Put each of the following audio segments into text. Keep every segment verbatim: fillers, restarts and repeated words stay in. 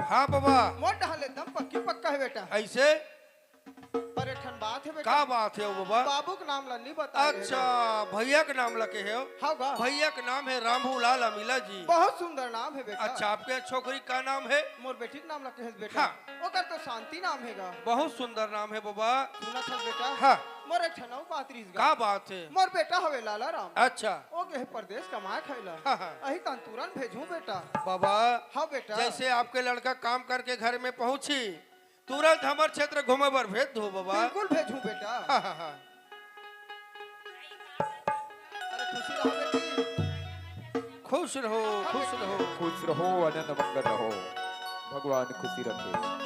हाँ बाबा। मोर डहर ले एकदम पक्की पक्का हे बेटा। अइसे? पर एक ठन बात हे बेटा। का बात हे ओ बाबा? बाबू के नाम ला नहीं बताए हे। अच्छा, भैया के नाम ला कहे हो? हाँ गा। भैया के नाम हे रामू लाल अमीला जी। बहुत सुंदर नाम हे बेटा। अच्छा, आपके छोकरी का नाम हे? मोर बेटी के नाम ला कहे बेटा। हाँ। ओकर तो शांति नाम हे गा। बहुत सुंदर नाम हे बाबा। सुनत हस बेटा? हाँ। मोर एक ठन अउ बात रहिस गा। का बात हे? मोर बेटा हवे लाला राम। अच्छा। ओ गे हे परदेस कमाए खाए ला। हाँ, हाँ। अही तन तुरंत भेजहूँ बेटा। बाबा, हाँ बेटा। जइसे आपके लड़का काम करके घर में पहुंची, तुरंत हमर क्षेत्र घूमे बर भेज दो बाबा। बिल्कुल भेजहूँ बेटा। हाँ, हाँ, हाँ। अरे खुशी रहो बेटी। खुश रहो, खुश रहो। खुश रहो, आनंद मंगल रहो। भगवान खुशी रखे।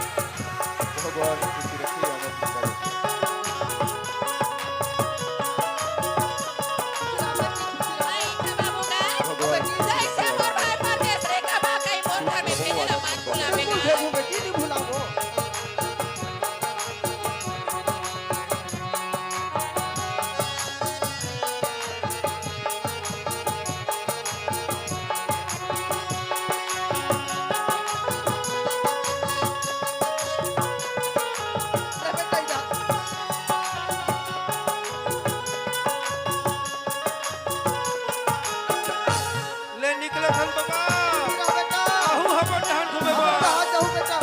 भगवान खुशी रखे, आनंद मंगल। भगवान खुशी रखे। जइसे मोर भाई परदेस रे का बा, कहीं मोर घर में भेजे ला मत भुलावे। बिल्कुल भेजहूँ बेटी, नहीं भुलाबो। ले निकलत हन बाबा। हाँ बेटा। आहू हमर डहर घूमे हाँ बा। बेटा, आ जाहू बेटा।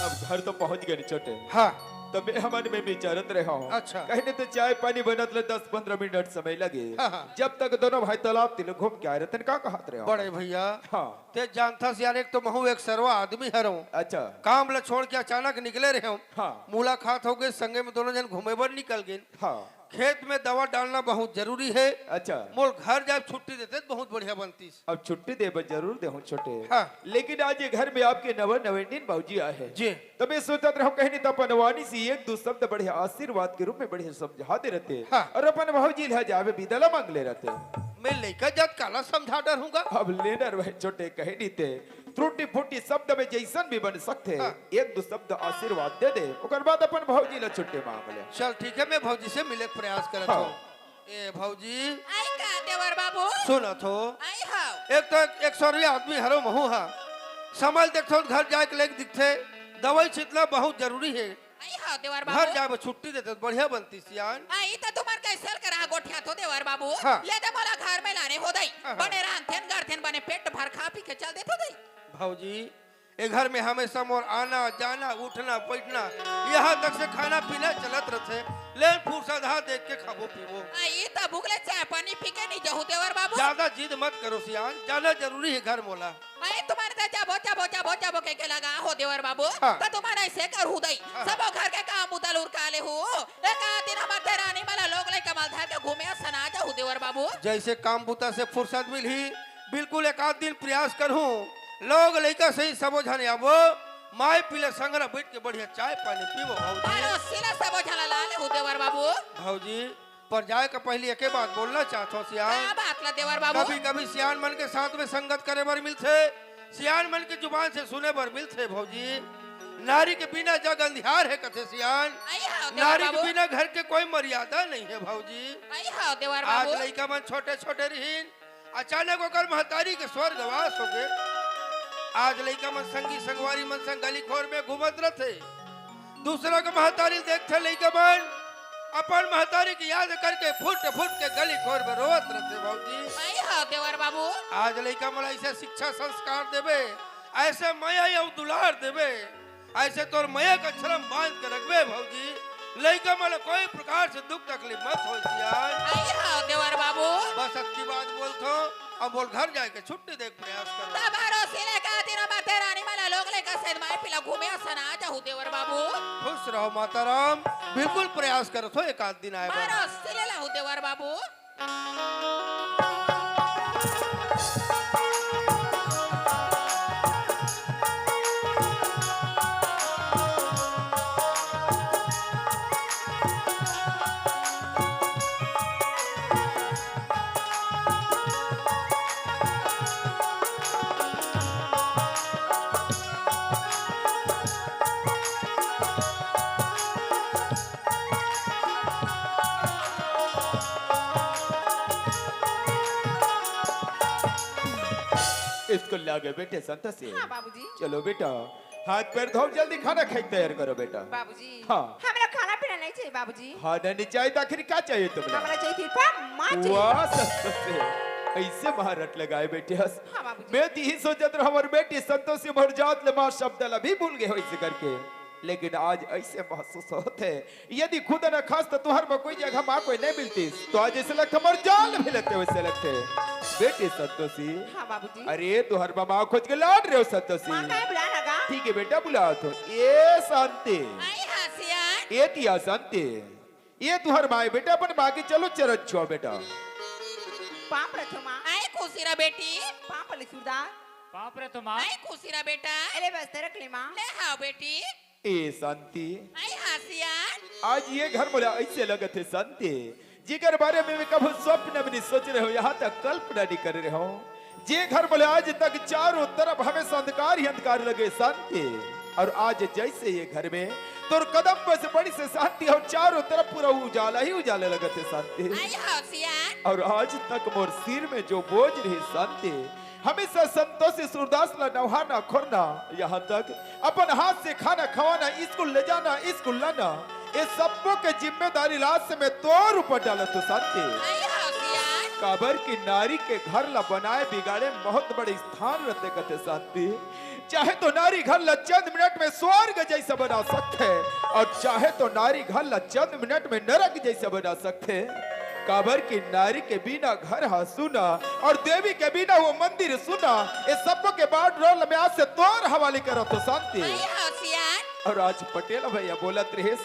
अब घर तो पहुंच गए छोटे। हाँ। तबे हमन में विचारत रहे हो। अच्छा। कहीं नहीं तो चाय पानी बनत ले दस पंद्रह मिनट समय लगे। हाँ, हाँ। जब तक दोनों भाई तालाब तिल घूम के आए रतन का कहत रहे हो। बड़े भैया। हाँ। ते जानथस यार, एक तो महू एक सरवा आदमी हरव। अच्छा। काम ला छोड़ के अचानक निकले रहे हो। हाँ। मुलाकात हो गई, संगे में दोनों जन घूमे बर निकल गए। हाँ। खेत में दवा डालना बहुत जरूरी हे। अच्छा। मोल घर जाए छुट्टी देते त बहुत बढ़िया बनतीस। अब छुट्टी दे बर जरूर देहूं छोटे। हाँ। लेकिन आज ये घर में आपके नवा नवेंडीन बाबूजी आए हैं। जी। तब मैं सोचत रहूं कहीं नहीं तो अपन वाणी से एक दो शब्द बढ़िया आशीर्वाद के रूप में बढ़िया समझा दे रहते। हाँ। और अपन बाबूजी ले जावे बिदा ला मांग ले रहते। मैं लइका जात काला समझा डरहूंगा। अब लेनर वह छोटे कहीं नहीं ते त्रुटि फुटि शब्द में जइसन भी बन सकथे, हाँ। एक दो शब्द आशीर्वाद दे दे, ओकर बाद अपन भौजी ला छुट्टी मांग ले। चल ठीक हे, मैं भौजी से मिले के प्रयास करत हाँ। हूँ। ए भौजी। आई का देवर बाबू? सुनत हो? आई हव। एक तो एक, एक सौ रुपया आदमी हरो महू हा। समय देखथो घर जाए के लेके दिखथे, दवाई छिटना बहुत जरूरी हे। आई हव देवर बाबू। घर जाए बर छुट्टी देते त बढ़िया बनती सियान। आई त तुम्हर कैसे करा गोठिया थो देवर बाबू। हाँ। ले दे मोला घर में लाने हो दई। हाँ, हाँ। बने रांधथेन गढ़थेन बने पेट भर खा पी के चल देथो दई। भौजी, ए घर में हमेशा मोर आना, जाना, उठना, बैठना, यहाँ तक से खाना पीना चलत रथे। ले फुरसत हा देख के खाबो पीबो। आई त भूख ले चाय पानी पी के नहीं जाहू देवर बाबू। ज्यादा जिद मत करो सियान, जाना जरूरी हे घर मोला। अरे तुम्हारे तो जाबो, जाबो, जाबो, जाबो कह के लगा हो देवर बाबू। हाँ। तो तुम्हारे ऐसे कर हूँ दई। हाँ। सबो घर के काम उतल उरका ले हूँ। एक आध दिन हमारे रानी वाला लोग ले कमल धर के घूमे और सना जाहू देवर बाबू। जैसे काम बुता से फुरसत मिलही, बिल्कुल एक आध दिन प्रयास करहूँ। लोग लइका सही सबो झन आबो, माय पीले संगरा बैठ के बढ़िया चाय पानी पीबो भौजी। अरे सिला सबो झन ला ले हूँ देवर बाबू। भौजी, पर जाए के पहली एके बात बोलना चाहत हूँ सियान। का बात ला देवर बाबू? कभी-कभी सियान मन के साथ में संगत करे बर मिलथे, सियान मन के जुबान से सुने बर मिलथे भौजी। नारी के बिना जग अंधियार हे कथे सियान। आई हाँ, देवर नारी के बाबू। बिना घर के कोई मर्यादा नहीं हे भौजी। आई हाँ, देवर आज बाबू। लइका मन छोटे-छोटे रहिन, अचानक ओकर महतारी के स्वर्गवास हो गए। आज लइका मन संगी संगवारी मन संग गली खोर में घूमत रथे। दूसरा के महतारी देखथे लइका मन, अपन महतारी के याद करके फुट फुट के गली खोर में रोवत रथे भौजी। आई हाँ देवर बाबू। आज लइका मन ऐसे शिक्षा संस्कार देबे, ऐसे मया अउ दुलार देबे, ऐसे तोर मया के अक्षरम बांध के रखबे भौजी। लइका मन कोई प्रकार से दुख तकलीफ मत होय सियान। आई हाँ देवर बाबू। बस अतकी बात बोलथो, अब मोल घर जाए के छुट्टी दे प्रयास करो। तबारो सिले का दिन मरते रानी मला लोग लइका सहित माई पिला घूमे असन आ जाहू देवर बाबू। खुश रहो माताराम, बिल्कुल प्रयास करत हो एक आध दिन आए बर। मारो सिले लाहू देवर बाबू। स्कूल ले आ गए बेटे संतोषी। हाँ बाबूजी। चलो बेटा, हाथ पैर धो, जल्दी खाना खाए के तैयार करो बेटा। बाबूजी। हाँ। हमरा खाना पीना नहीं चाहिए बाबूजी। खाना नहीं चाहिए तो आखिर का चाहिए तुमला? हमरा चाहिए कृपा माँ चाहिए। वाह संतोषी, ऐसे महारत लगाए बेटे हस। हाँ बाबूजी। मैं तो यही सोचत रहा हमारी बेटी संतोषी मोर जात ले माँ शब्द ला भी भूल गए हो ऐसे करके, लेकिन आज ऐसे महसूस होत हे, यदि खुद न खास तो तुहर में कोई जगह माँ कोई नहीं मिलती, तो आज ऐसे लगथे मोर जान भी लेते वैसे लगथे। बेटी संतोषी। हाँ बाबूजी। अरे तुहर में माँ खोज के लाड रहे हो संतोषी। माँ काहे बुला लगा? ठीक है बेटा, बुलावत हो। ए शांति। आई हाँ सियान। ए तिया शांति। ए तुहर माँ हे बेटा, अपन माँ के चलो चरण छुआ बेटा। पाँव परत हो माँ। आई खुशी रह बेटी। पाँव परत सूरदास। पाँव परत हो माँ। आई खुशी रह बेटा। एले बस्ते रख ले माँ। ले हाँ बेटी। ए शांति। आई हाँ सियान। आज ये घर मोला ऐसे लगत हे शांति, जेकर बारे में मैं कभू स्वप्न भी नहीं सोच रहे हो, यहाँ तक कल्पना नहीं कर रहे हो। जे घर बोले आज तक चारों तरफ हमेशा अंधकार ही अंधकार लगे शांति, और आज जैसे ये घर में तोर कदम बस पड़ी से शांति और चारों तरफ पूरा उजाला ही उजाला लगत हे शांति। आई हाँ सियान। और आज तक मोर सिर में जो बोझ रही शांति, हमेशा संतोषी सूरदास ला नहाना खोरना, यहाँ तक अपन हाथ से खाना खवाना, स्कूल ले जाना, स्कूल लाना, ये सबको के जिम्मेदारी लाश में तोर ऊपर डालत हो शांति। आई हाँ सियान। काबर की नारी के घर ला बनाए बिगाड़े बहुत बड़े स्थान रहते कथे शांति। चाहे तो नारी घर ला चंद मिनट में स्वर्ग जैसा बना सकथे, और चाहे तो नारी घर ला चंद मिनट में नरक जैसा बना सकथे। काबर की नारी के बिना घर हा सुना और देवी के बिना वो मंदिर सुना। ये सबको के बारडोर में आज से तोर हवाले करत हो शांति। आई हाँ सियान। और आज पटेल भैया बोलत रहिस,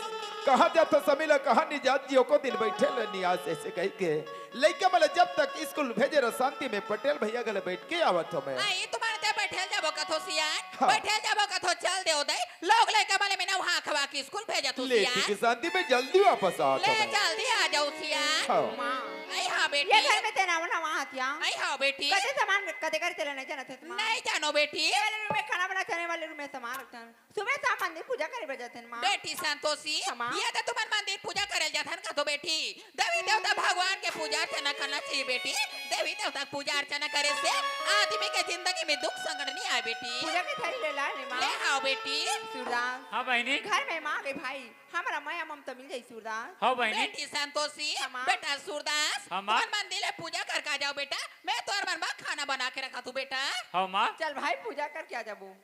कहाँ जात हो समीला, कहाँ नहीं जात जी, एको दिन बैठे रहनी आज ऐसे कह के। लइका मन ल जब तक स्कूल भेजे रह शांति में पटेल भैया गले बैठ के आवत हो मैं। आई तुम्हारे ते बैठल जाबो कथो सियान, हाँ। बैठल जाबो कथो चल दे उदय। लोग लइका मन ल मैं नहा खवा के स्कूल भेजत हो ले सियान। ठीक है शांति, मैं जल्दी वापस आवत हो ले मैं। जल्दी आ जाओ सियान। हाँ। माँ। आई हाँ बेटी। ये घर में तेना बना वहाँ हतिया। आई हाँ बेटी। कते सामान कते कर तेला नहीं जानत हे माँ। नहीं जानो बेटी। ये वाले रूम में खाना बना, खाने वाले रूम में सामान रखता। सुबह शाम मंदिर पूजा करे बर जाथन माँ। बेटी संतोषी, हाँ, माँ। ये तो तुमन मंदिर पूजा करे जाथन का तो बेटी, देवी देवता भगवान के पूजा अर्चना करना चाहिए बेटी। देवी देवता के पूजा अर्चना करे से आदमी के जिंदगी में दुख संकट नहीं आए बेटी। पूजा के थाली ले ला ले माँ। ले आओ बेटी। सूरदास। हाँ बहिनी। घर में माँ के भाई, हमरा मया ममता मिल जाई सूरदास। हाँ बहिनी। बेटी संतोषी, हाँ, माँ। बेटा सूरदास, हाँ, माँ। तुमन मंदिर ले पूजा करके आ जाओ बेटा। मैं तोर मन बर खाना बना के रखा तू बेटा। हाँ माँ। चल भाई पूजा करके आ जाबो।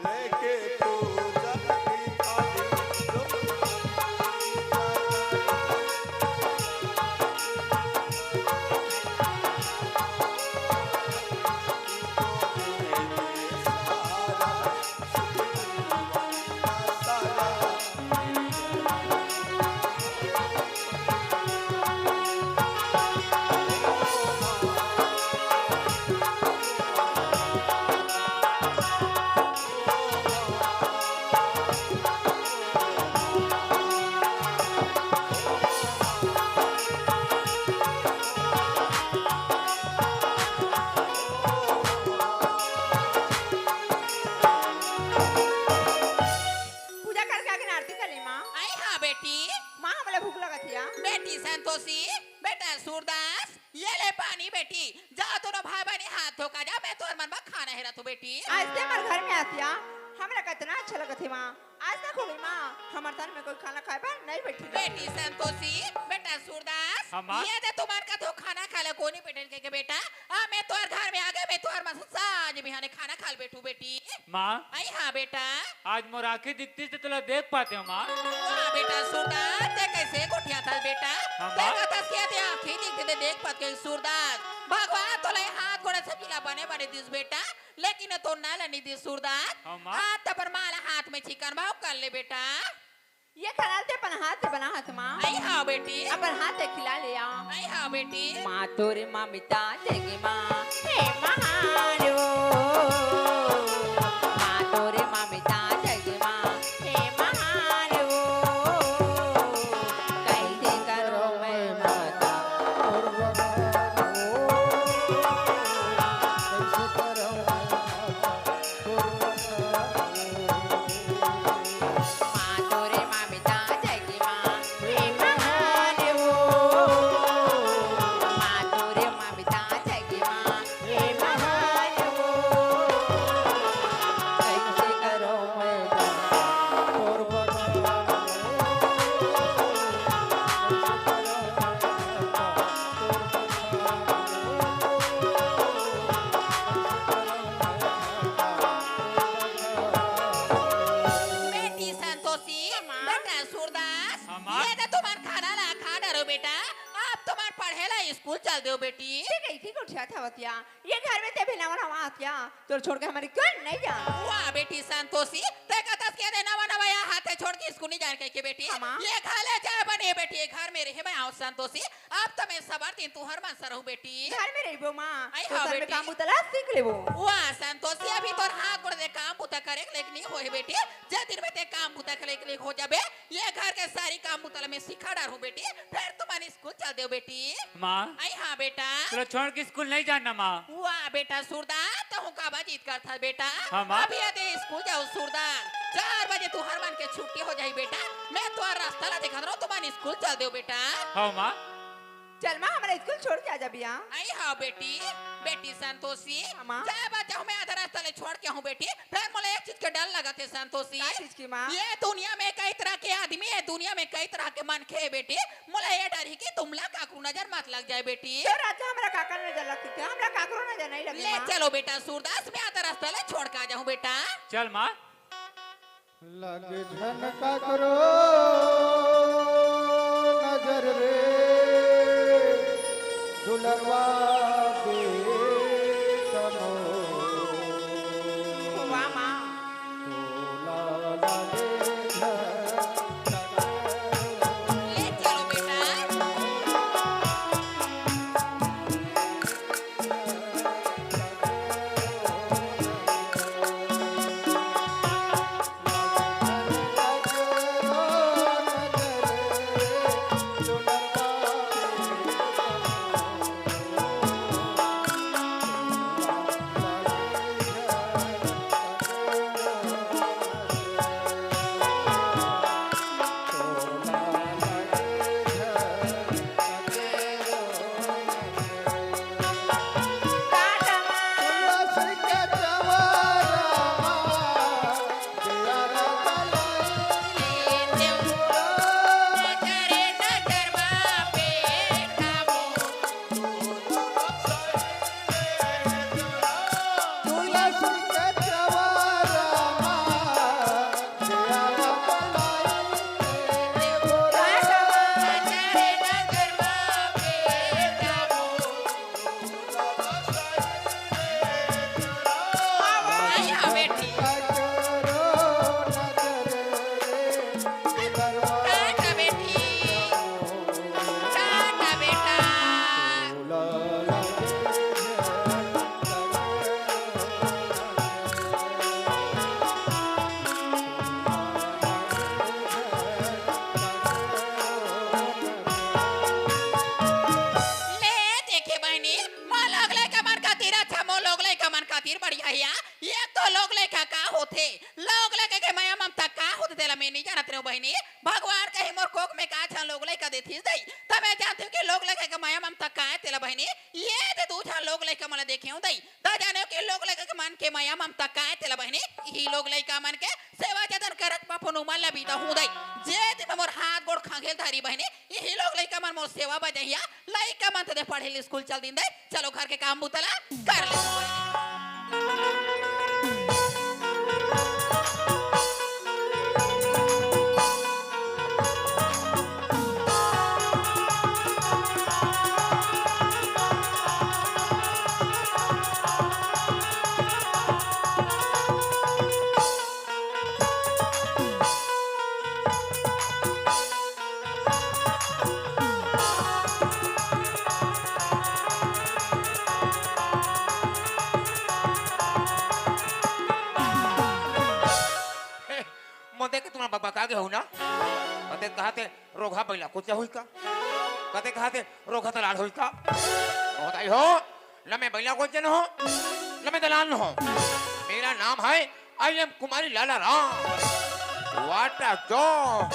लेके पूजन की थाली। पूजा करके आके आरती कर ले माँ। आई हाँ बेटी। माँ, हमला भूख लगत हिया। बेटी संतोषी, बेटा सूरदास, ये ले पानी बेटी। जा दोनों भाई बहिनी हाथ धो के जा, मैं तोर मन बर खाना हेरत हूँ बेटी। आज ते हमर घर में आतिया, हमरा कितना अच्छा लगत हे माँ। आज तक हो गई माँ, हमर तन में कोई खाना खाए बर नहीं बैठी। बेटी संतोषी, बेटा सूरदास, हाँ, माँ। ये दे तुम्हार का तो खाना खा ले कोनी बेटन के, के बेटा। आ, मैं तोर घर में आ गए, मैं तोर मन साँझ बिहाने खाना खा ले बैठू बेटी। माँ। आई हाँ बेटा। आज मोर आँखी दिखती से तोला देख पाते हो माँ। वाह बेटा सूरदास, ते कैसे गोठिया था बेटा? हाँ, ते माँ। कथस के ते आँखी दिखती ते देख पाते हो सूरदास। भगवान तोला हाथ गोड़ सब जिला बने बने दिस बेटा। लेकिन तोर नाला नहीं दे सूरदास। हाँ, माँ। आज त अपन माँ ला हाथ में चिकन भाव कर ले बेटा। ये खराल ते अपन हाथ से बना हस माँ। आई हाँ बेटी। अपन हाथ से खिला लिया। आई हाँ बेटी। माँ तोरे ममिता जगी माँ, हे महादेव। माँ तोरे ममिता जगी माँ, हे महादेव। कैसे करो मैं माता? माँ तोरे ममिता जगी माँ, हे महादेव। माँ तोरे ममिता जगी माँ, हे महादेव। कैसे करो मैं बेटी संतोषी, हाँ, माँ। बेटा सूरदास, हाँ, माँ। ये तो तुमन खाना ला खा डरो बेटा, अब तुमन पढ़े ला स्कूल चल देव बेटी। ठीक है, ठीक उठा था बतिया। ये घर में ते भी नवा नवा आतिया, तोर छोड़ के हमन स्कूल नहीं जा। वाह बेटी संतोषी, ते कतस के दे नवा नवा या हाथे छोड़ के स्कूल नहीं जान कह के बेटी। हाँ, माँ। ये घर ले जाए बने बेटी, ये घर में रहे मैं आओ संतोषी। अब तो मैं सबर दिन तुहर मन से रहूं बेटी। घर में रहिबो माँ, आई तो हाँ घर में बेटी। काम बुता ला सीख लेबो। वाह संतोषी, अभी तोर हाथ गोड़ दे काम बुता करे के लेक नहीं होए बेटी। जे दिन में ते काम बुता करे के लेक हो जाबे, ये घर के सारी काम बुता ला मैं सिखा डारहूं बेटी। फिर तुमन स्कूल चल देव बेटी। माँ। आई हाँ बेटा। तोला छोड़ के स्कूल नहीं जाना माँ। वाह बेटा सूरदास, तहूँ काबर जिद करथस बेटा। हाँ, माँ। अभी यदि स्कूल जाओ सूरदास, चार बजे तुहर मन के छुट्टी हो जाही बेटा। मैं तोर रास्ता ला देखत रहूं, तुमन स्कूल चल देव बेटा। हाँ, माँ। चल माँ, हमला स्कूल छोड़ के आ जा बिया। आई हाँ बेटी, बेटी संतोषी, हाँ, माँ। चाहे बच्चा हूँ मैं आधा रास्ता ले छोड़ के हूँ बेटी, फिर मोला एक चीज के डर लगत हे संतोषी। का चीज की माँ? ये दुनिया में कई तरह के आदमी हे, दुनिया में कई तरह के मनखे हे बेटी, मोला ये डर हे कि तुमला काकरू नजर मत लग जाए बेटी। तो राजा हमरा काकर नजर लगती थी, हमरा काकरो नजर नहीं लगे ले माँ। चलो बेटा सूरदास, मैं आधा रास्ता ले छोड़ के आ जाऊँ बेटा। चल माँ। लग झन काकरो नजर रे, दुलरवा बेटा मोर। वाह माँ। तोला लगे झन काकरो। ले चलो बेटा। टाटा बेटी, टाटा बेटा। ले देखे बहिनी, मोर लोग लइका मन खातिर अच्छा, मोर लोग लइका मन खातिर बढ़िया हे। ये तो लोग लइका का होथे, लोग लइका के मया ममता का होथे, तेला मैं नहीं जानत रहेंव बहिनी। भगवान कहीं मोर कोख में का झन लोग लइका देथिस दई, त मैं जानत हूँ कि लोग लइका के मया ममता का हे तेला बहिनी। ये दे दू झन लोग लइका मन ला देखे हूँ दई, त जाने हूँ कि लोग लइका के मन के मया ममता का हे तेला बहिनी। इही लोग लइका मन के सेवा जतन करत म अपन उमर ला बीता हूँ दई। जे दिन में मोर हाथ गोड़ खंघेल धरी बहिनी, इही लोग लइका मन मोर सेवा बजहिया, लइका मन त दे पढ़े ले स्कूल चल दिन दई। चलो घर के काम बुता ला कर ले। पका गे हो ना? कते कहाथे रोगहा बइला कोचा होही का? कते कहाथे रोगहा दलाल होही का? ओ दाई हो, न मैं बइला कोचा न हो, न मैं दलाल न हो। मेरा नाम है I am Kumari Lala Ram. What a joke।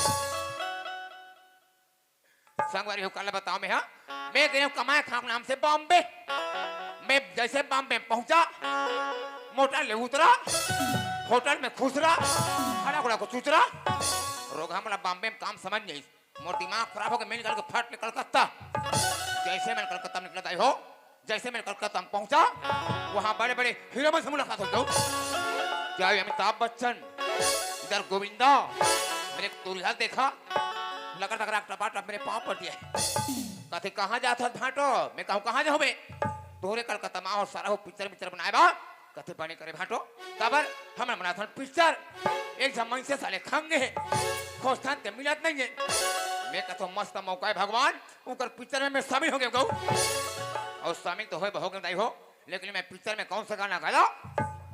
संगवारी हो, काला बताओ मैं, हाँ? मैं गए हूँ कमाए खाक नाम से बॉम्बे। मैं जैसे बॉम्बे में पहुंचा, मोटर ले उतरा, होटल में खुसरा, खड़ा खड़ा को चुचरा। रोगहा मोला बॉम्बे में काम समझ नहीं। मोर दिमाग खराब हो गया, मैं निकल के फट ले कलकत्ता। जैसे मैं कलकत्ता में निकला दाई हो, जैसे मैं कलकत्ता में पहुंचा, वहां बड़े बड़े हीरो मन से मुलाकात हो गई। क्या ये अमिताभ बच्चन, इधर गोविंदा, मेरे तुरिया देखा, लकर तकर टपाटप मेरे पाँव पर दिए। कथे, "कहाँ जात हस भांटो?" मैं कहूँ, "कहाँ जाहूँ बे? तोहरे कलकत्ता में आओ, सारा हो पिक्चर पिक्चर बनाए बा।" कथे, "बने करे भांटो, काबर हमन बनाथन पिक्चर, एक झन मइनसे साले खंगे हे, खोजथन ते मिलत नहीं है।" मैं कथों, "मस्त मौका है भगवान, उकर पिक्चर में मैं शामिल हो गए गऊ।" और शामिल तो होए हो गए दाई हो, लेकिन मैं पिक्चर में कौन सा गाना गाया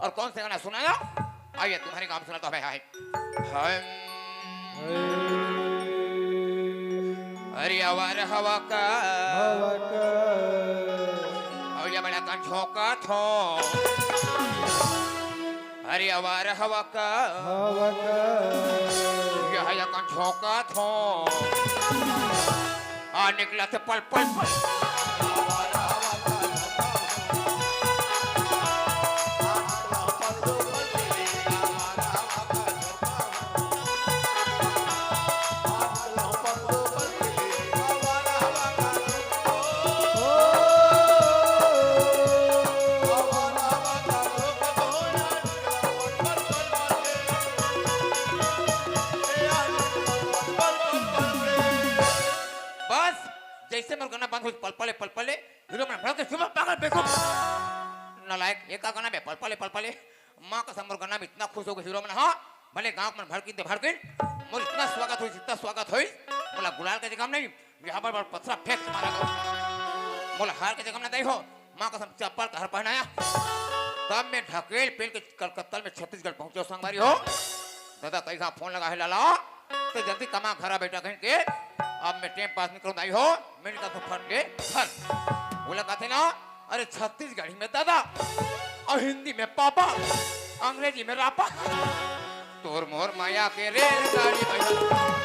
और कौन सा गाना सुनाया, आइए तुम्हारे गांव सुनाता हूँ भाई। हाय। अरे आवार हवा का, हवा का। और ये बड़ा कन झोंका थो। अरे आवार हवा का, हवा का। ये है कन झोंका थो। आ निकला थे पल पल पल। बस, जैसे मोर गाना बंद हो, पल पले, पल पले, हीरो मन भड़क के, "सुबह पागल बेवकूफ, नालायक, ये का गाना बे, पल पले, पल पले।" माँ कसम, मोर गाना में इतना खुश हो गए हीरो मन, हाँ, भले गाँव मन भड़किन ते भड़किन, मोर इतना स्वागत होइस, इतना स्वागत होइस, मोला गुलाल के जगह में नहीं, यहाँ पर, पर पथरा फेंक के मारा गया। मोला हार के जगह में नहीं हो, माँ कसम, चप्पल का हार पहनाया। तब मैं ढकेल पेल के कलकत्ता में छत्तीसगढ़ पहुँचे संगवारी हो। दादा कई घा फोन लगा है, "लाला, तो जल्दी कमा घरा बेटा," कहीं के। अब मैं टाइम पास नहीं करूँ दाई हो, मैं निकल तो फट के घर। बोला कहते ना, "अरे छत्तीसगढ़ी में दादा और हिंदी में पापा, अंग्रेजी में रापा।" तोर मोर माया के रेलगाड़ी भैया।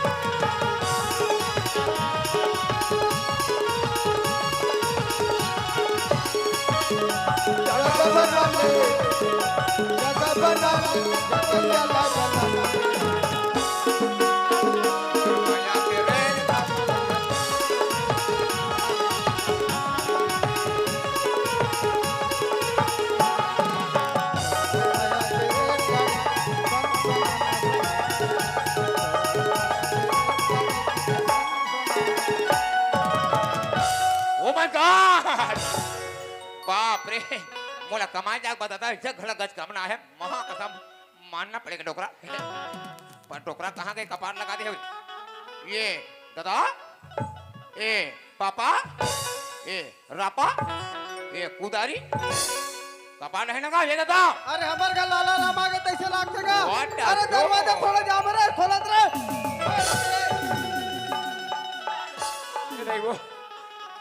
Oh my God! बाप रे, मोला कमाए जाके बता था, इज्जत घड़ा गज कमना है, महा कसम, मानना पड़ेगा डोकरा। पर डोकरा कहाँ गए, कपार लगा दे हवे। ये दादा, ए पापा, ए रापा, ए कुदारी, कपार है ना का ये दादा? अरे हमर घर लाला राम आगे तैसे लागथे का? What a अरे दरवाजा joke! खोला जा रे, खोलत रे। ये नहीं वो।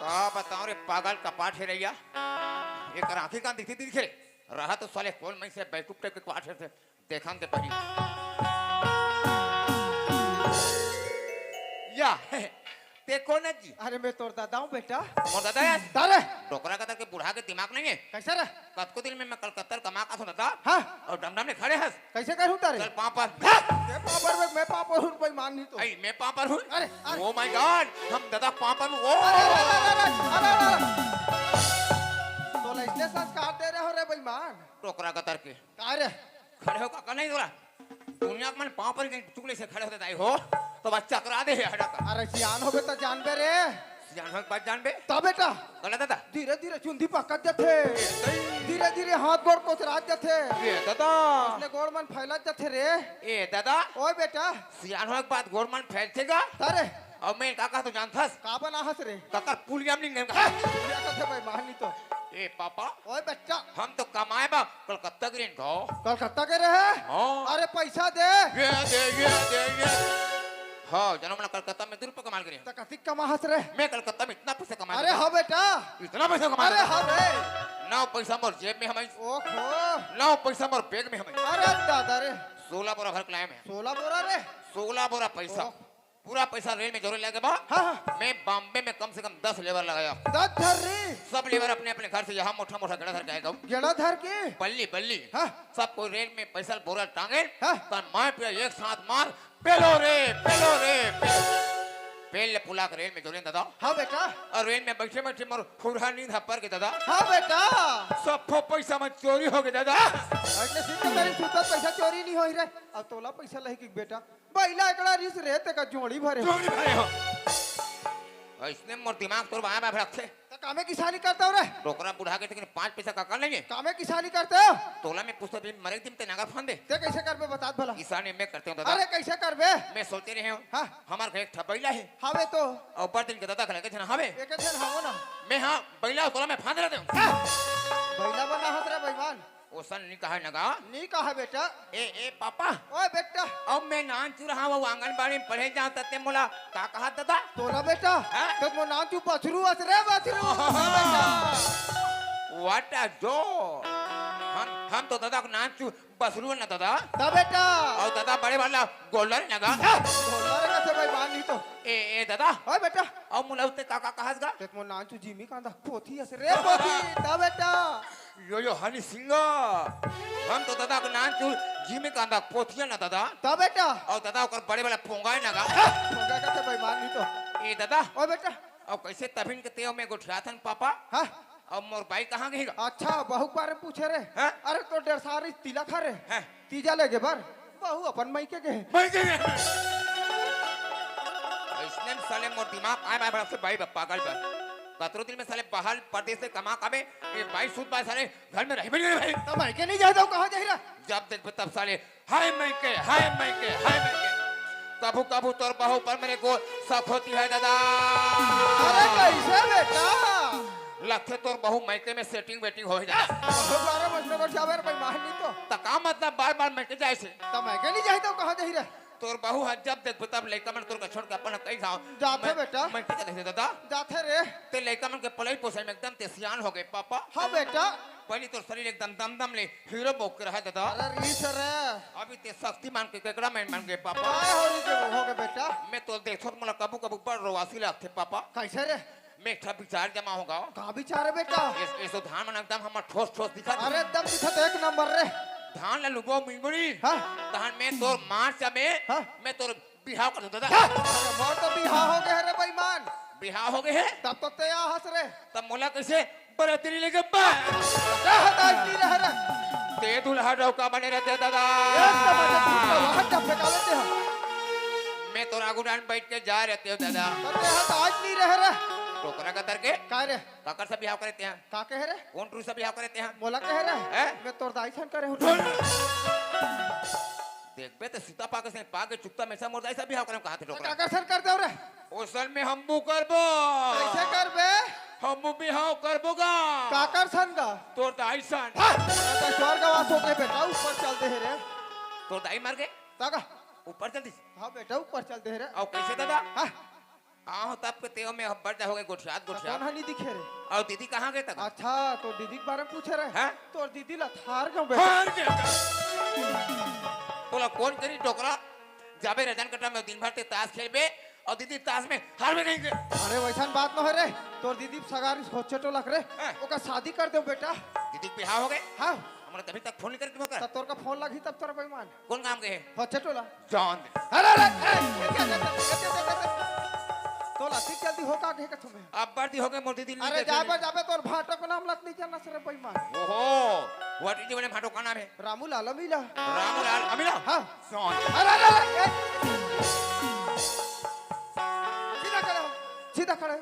का बताओ रे पागल कपाट है रैया। ये कर आंखी कान दिखती दिखे। रहा तो साले कौन मैं से बैकूफ टाइप के कपाट है। देखन दे पहिली। या, ते कोन है जी? अरे मैं तोर दादा हूँ बेटा। मोर दादा है? तारे। डोकरा का तरह के बूढ़ा के दिमाग नहीं है। कैसे रे? कतको दिन में मैं कलकत्ता कमा का था दादा। हाँ। और डमडम ने खड़े हस। कैसे करूँ तारे? चल पाँव पर। हाँ। मैं पाँव पर, मैं पाँव पर हूँ, बेईमान नहीं तो। आई, मैं पाँव पर हूँ। अरे, अरे। Oh my God, हम दादा पाँव पर हूँ। ओ। अरे, अरे, अरे। तो इसने संस्कार दे रहे हो रे बेईमान। डोकरा का तरह के। का रे? खड़े हो काका नहीं तोला। दुनिया के मन पाँव पर कहीं चुगले से खड़े होते दाई हो, तो बस चकरा दे है हटा का। अरे सियान होबे तो जानबे रे। सियान हो एक बात जानबे। तो बेटा। गलत दादा। धीरे धीरे चुंदी पकत जथे। ए, सही। धीरे धीरे हाथ गोड़ कोचरात जथे। ए, दादा। उसने गोड़ मन फैलत जथे रे। ए, दादा। ओए बेटा। सियान हो एक बात गोड़ मन फैलथे का? अरे। अब मैं काका तो जानथस। का बना हस रे? काका पुलिया में नहीं गंगा। पुलिया कथे भाई मानी तो। ए पापा, ओए बच्चा। हम तो कमाए बर कलकत्ता गे रहेन गा। कलकत्ता गे रहे? हाँ। अरे पैसा दे। ये दे, ये दे, ये। हाँ, जनम ला कलकत्ता में दू रुपया कमाए गे रहेन। त कतिक कमाहस रे? मैं कलकत्ता में इतना पैसा कमाए अरे गा। हाँ बेटा। इतना पैसा कमाए अरे गा। हाँ बे। नौ पैसा मोर जेब में हवय। ओहो। नौ पैसा मोर बैग में हवय। अरे दादा रे। सोलह बोरा भर के लाए मैं। सोलह बोरा रे? सोलह बोरा पैसा। ओह। पूरा पैसा रेल में जोरे लगे बा। हाँ, हाँ। मैं बॉम्बे में कम से कम दस लेबर लगाया। दस झर्री? सब लेबर अपने अपने घर से यहाँ मोटा मोटा गेड़ा धर के आएगा। गेड़ा धर के? बल्ली, बल्ली। हाँ। सब कोई रेल में पैसा बोरा टांगे। हाँ। त मैं पूरा एक साथ मार, पेलो रे, पेलो रे, पेलो। पेल ले पुला के रेल में जोरे दादा। हाँ बेटा। अउ रेल में बइठे बइठे मोर खुरहा नींद ह पर गे दादा। हाँ बेटा। सब पैसा मन चोरी हो गे दादा। अइसने सीख के मेरी सुतत पैसा चोरी नइ होही रे। अब तोला पैसा लही कि बेटा। बइला एकड़ा रिस रे, तेका जोड़ी भरे हो। जोड़ी भरे हो। अइसने मोर दिमाग तोर बाया बाया भड़कथे। त कामे किसानी करत हव रे? डोकरा बुढ़ा गे, लेकिन पाँच पैसा का कर लेंगे। कामे किसानी करत हव? तोला मैं पूछत हँव, मरे के दिन ते नांगर फांदे। ते कइसे करबे बतात भला? किसानी मैं करत हँव दादा। अरे कइसे करबे? मैं सोचे रहे हँव, हाँ। हमर घर एक ठा बइला हे। हावे तो। अउ बड़ दिन के दादा खले के झन हावे। एक झन हावो ना। मैं हाँ, बइला तोला मैं फांद रहे हँव। हाँ। बइला बना हस रे बेईमान। ओसन नइ कहय न गा। नइ कहय बेटा। ए, ए, पापा। ओए बेटा। अब मैं नानचुर हँव, अउ आंगनबाड़ी में पढ़े जाँव, त ते मोला का कहत दादा? तोला बेटा? हाँ? त मोर नानचुर बछरू अस रे, बछरू। ओहो। बेटा। What a joke। हम, हम तो दादा के नानचुर बछरू न दादा। त बेटा। अउ दादा बड़े वाला गोल्डन न गा। हाँ, गोल्डन न से भाई मान नहीं तो। ए, ए, दादा। ओए बेटा। अउ मोला ते का, का कहस गा? ते मोर नानचुर जिमी कांदा पोथी अस रे, पोथी। त बेटा। यो, यो, हनी सिंह, हम तो दादा के नानचुर जिमी कांदा पोथिया ना दादा। त बेटा। अउ दादा ओकर बड़े वाला पोंगा हे ना गा। पोंगा का तो बेईमान नहीं तो। ए दादा। ओ बेटा। अउ कइसे तभिन के तेव में गोठियाथन पापा? हाँ। अउ मोर बाई कहाँ गे गा? अच्छा, बहू के बारे में पूछे रे। हाँ? अरे तो डेढ़ साल रहिस तिलक हरे। हाँ। तीजा लेगे बर बहू अपन मइके गे हे। मइके गे। अइसने में साले मोर दिमाग आय, मैं बड़ा से बाई बा पागल बा। कतरो दिन में साले बाहर परदेस से कमा के आबे, ये बाई सूत बाय साले घर में रहिबे नहीं भाई। त मइके नइ जाही त कहाँ जाही रे? जब देखबे तब साले, हाय मइके, हाय मइके, हाय मइके। कभू कभू तोर बहू पर मेरे को शक होती है दादा। अरे कइसे बेटा? लगथे तोर बहू मइके में सेटिंग वेटिंग होही दादा। बहू बारह बजने को जावे रे भाई, मान नहीं तो। त का मतलब बार बार मइके जाए से? त मइके नइ जाही त कहाँ जाही रे? तोर बहू ह जब देखबे तब लइका मन तोर का छोड़ के अपन कहीं जाओ। जाथे मैं, बेटा। मैं ठीक है दादा। जाथे रे। ते लइका मन के पलई पोसई में एकदम ते सियान हो गे पापा। हाँ बेटा। पहिली तोर शरीर एकदम दम दम ले हीरो बोक के रहा दादा। अरे रीस रे। अभी ते शक्तिमान के केकड़ा मैन बन गे पापा। काय हो रीस हो गे बेटा? मैं तो देखथों त मोला कभू कभू बड़ रोवासी लागथे पापा। कइसे रे? मैं एक ठा विचार जमा हो गा। का विचार हे बेटा? एस-, एसो धान मन एकदम हमर ठोस ठोस दिखत हे। अरे एकदम दिखत हे, एक नंबर रे। धान ला लुबो मिंगुरी। हाँ। तहन मैं तोर मार्च में हाँ। मैं तोर बिहाव कर दूं दादा। हाँ। अरे मोर तो बिहाव हो गे हे रे बेईमान। बिहाव हो गे हे? तब तो ते आ हस रे। तब मोला कइसे बराती लेके बा। का हताश नहीं रह रे। ते दूल्हा डौका बने रहते दादा। एक तो मजे फूट के वहाँ टप फेंका लेते हैं। मैं तोर आगू डान बइठ के जा रहते हो दादा। तो ते हताश नहीं रह रे। डोकरा कतर के? का रे? काकर से बिहाव करे ते हैं? का कहे रे? कोन टूरी से बिहाव करे ते हैं? मोला कहे रे? हैं? मैं तोर दाई सन करे हूँ। देखबे ते सीता पाके से पाके चुकता में से मोर दाई से बिहाव करे कहा थे डोकरा। काकर सन कर दे रे? ओसन में हमू करबो। कइसे करबे? हमू बिहाव करबो गा। काकर सन गा? तोर दाई सन। हाँ, तो स्वर्गवास हो गे बेटा, ऊपर चल दे हे रे। तोर दाई मर गे? तागा। ऊपर चल दिस। हाँ बेटा, ऊपर चल दे हे रे। अउ कइसे दादा? हाँ। आहो तब के तेव में बड़ जा हो गे गोठियात, त गोठियात। कोन ह नइ दिखे रे? अउ दीदी कहाँ गे तक? अच्छा, तोर दीदी के बारे में पूछे रे? हैं? तोर दीदी ला थार गे बेटा। थार गे। तोला कोन करी डोकरा? जाबे रजन कटा में दिन भर ते तास खेलबे अउ दीदी तास में हारबे कहीं के। अरे वइसन बात न हो रे, तोर दीदी सगारी होचे टोला के रे, हैं? ओकर शादी कर देव बेटा। दीदी के बिहाव हो गे? हाँ। हमर तभी तक फोन नइ करे तुमका। त तोर का फोन लगही तब तोर बेईमान। कोन काम के हे? होचे टोला। जान दे। अरे, अरे, अरे, ये क्या करता है? ये क्या करता है? तो लाती जल्दी हो का कहे का तुम्हें? अब बढ़ती हो गई मोटी दिल अरे, नहीं जाबे, जाबे तोर भाटो के नाम लत नहीं जाना सर बेईमान। ओहो, what is your name? भाटो का नाम है? रामू लाल अमीला। रामू लाल अमीला? हाँ। जान। अरे, अरे, अरे, ए। सीधा खड़े हो, सीधा खड़े हो।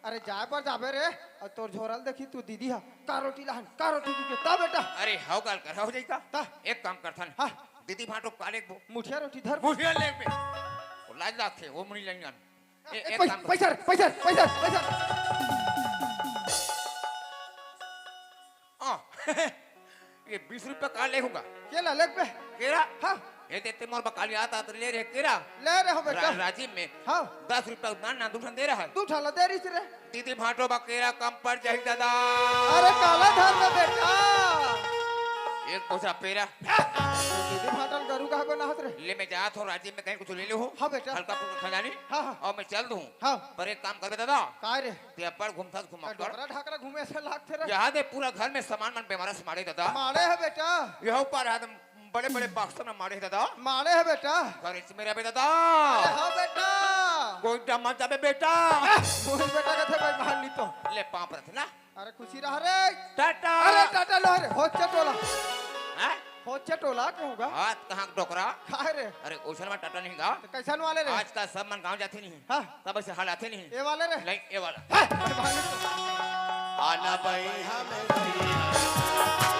अरे जाए बर जाबे रे, अउ तोर झोरल देखी तू दीदी हा, का रोटी लाहन, का रोटी दीदी, ता बेटा। अरे हव गाल कर, हो जाई का? ता। एक काम करथन। हाँ। दीदी भाटो का लेगबो? मुठिया रोटी धर। मुठिया लेगबे। वो लाज लागथे, वो मुनी लंगन। ए, ए, एक पै-, काम कर। पैसा रे, पैसा रे, पैसा रे, पैसा रे। ये बीस रुपया का ले हूँगा। केला लेग बे। केरा? हाँ। ये देते मोर बकाली आता तो ले रहे केरा। ले रहे हो बेटा। रा-, राजिम में हाँ। दस रुपया दाना दू ठन दे रहा है। दू ठन ला दे रही रे। दीदी भांटो बा केरा कम पड़ जाही दादा। अरे काला धर में बेटा। एक बोझा पेरा। दीदी भांटल गरू का को नहत रे। ले मैं जात हूँ राजिम में कहीं कुछ ले ले हो। हाँ बेटा। हल्का फुल्का खजानी। हाँ, हाँ। और मैं चल दूँ। हाँ। पर एक काम करबे दादा। काय रे? ते अब्बड़ घूमथस घुमा का कर। डोकरा ढाकरा घूमे से लागथे रे। यहाँ दे पूरा घर में सामान मन बेमारा से माड़े दादा। माड़े है बेटा। यह ऊपर है बड़े बड़े बक्सा में माड़े है दादा। माड़े है बेटा। घर इसमें रहबे दादा। अरे हाँ बेटा। कोई डमा जाबे बेटा। बोल बेटा कथे भाई मान ली तो। ले पाँव परत ना। अरे खुशी रह रे। टाटा। अरे टाटा लो रे, होच्चे टोला। हैं? होच्चे टोला कहूँगा। हाथ कहाँ डोकरा? काय रे? अरे ओसन में टाटा नहीं गा। तो कैसन वाले रे? आजकल सब मन गाँव जाथे नहीं। हाँ। तब ऐसे हाल आथे नहीं। ए वाले रे? नहीं, ए वाला। हाँ, अरे भाई। आना भाई हमें